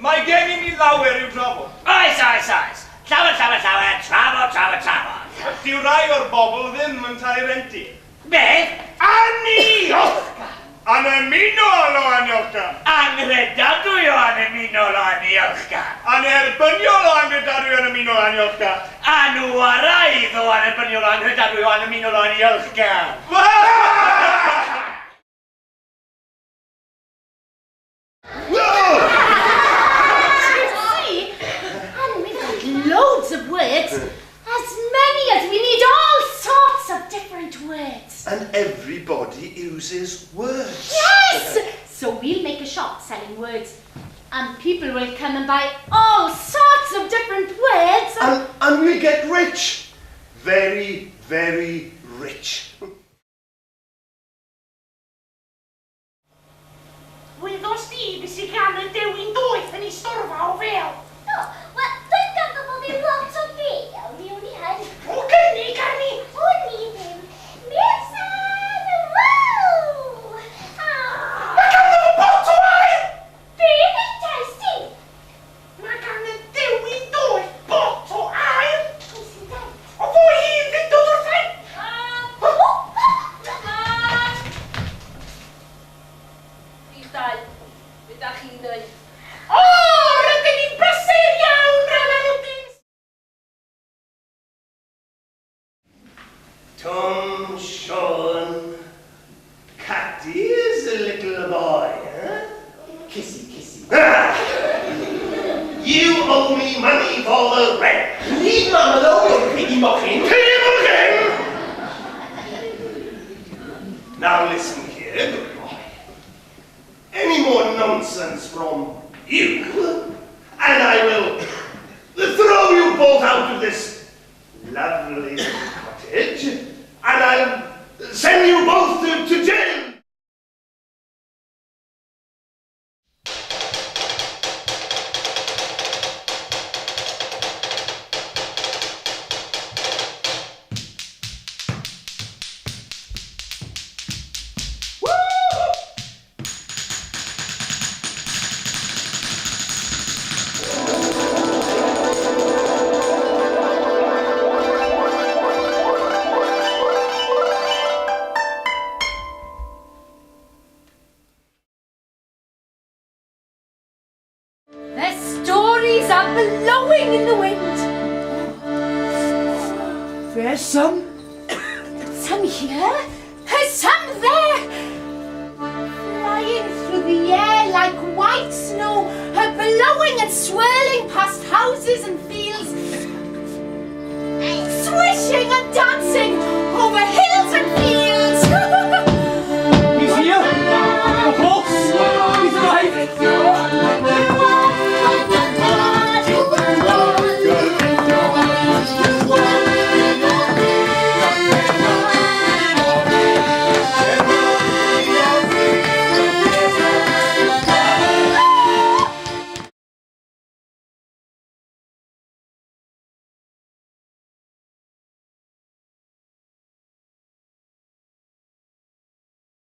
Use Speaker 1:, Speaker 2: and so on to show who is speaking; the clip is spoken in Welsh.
Speaker 1: Mae gennym ni lawer i'w drafod.
Speaker 2: Oes, oes, oes. Llawer, llawer, llawer, trafod, trafod, trafod.
Speaker 1: Dyw rai o'r bobl ddim yn talu renti.
Speaker 2: Beth? Aniolchgar!
Speaker 1: Annymunol o aniolchgar!
Speaker 2: Anghredadwy o annymunol o aniolchgar!
Speaker 1: Annerbyniol o anghredadwy o annymunol o aniolchgar!
Speaker 2: Anwaraidd o annerbyniol o anghredadwy o annymunol o aniolchgar!
Speaker 3: You see? And we've got loads of words. As many as we need, all sorts of different words.
Speaker 4: And everybody uses words.
Speaker 3: Yes! So we'll make a shop selling words. And people will come and buy all sorts of different words.
Speaker 4: And we'll get rich. Very, very rich.
Speaker 5: Wyddost di be sy gan y dewin doeth yn ei storfa o fêl?
Speaker 6: O, wel, doedd ganddo fo ddim lot o fêl, mi wn i hyn.
Speaker 5: O, gynnig arni!
Speaker 6: Wn i ddim. Mirsan! Wow! Ah!
Speaker 5: Mae ganddo fo bot o aur!
Speaker 6: Be ddeudais di?
Speaker 5: Mae gan y dewin doeth bot o aur!
Speaker 6: Pwy sy'n deud?
Speaker 5: O fo ei hun ddudodd wrtha i!
Speaker 7: Rhif 2, be dach chi'n dweud?
Speaker 5: O, rydyn ni'n brysur iawn, Rala Rwdins!
Speaker 4: Tom Siôn, Catty is a little boy, eh? Kissy, kissy. You owe me money for the rent.
Speaker 8: Leave Mam alone, you piggy mochyn.
Speaker 4: Piggy mochyn! Now listen here, good boy. Any more nonsense from you, and I will throw you both out of this lovely little cottage, and I'll send you both to jail.
Speaker 3: The stories are blowing in the wind.
Speaker 8: There's some.
Speaker 3: Some here.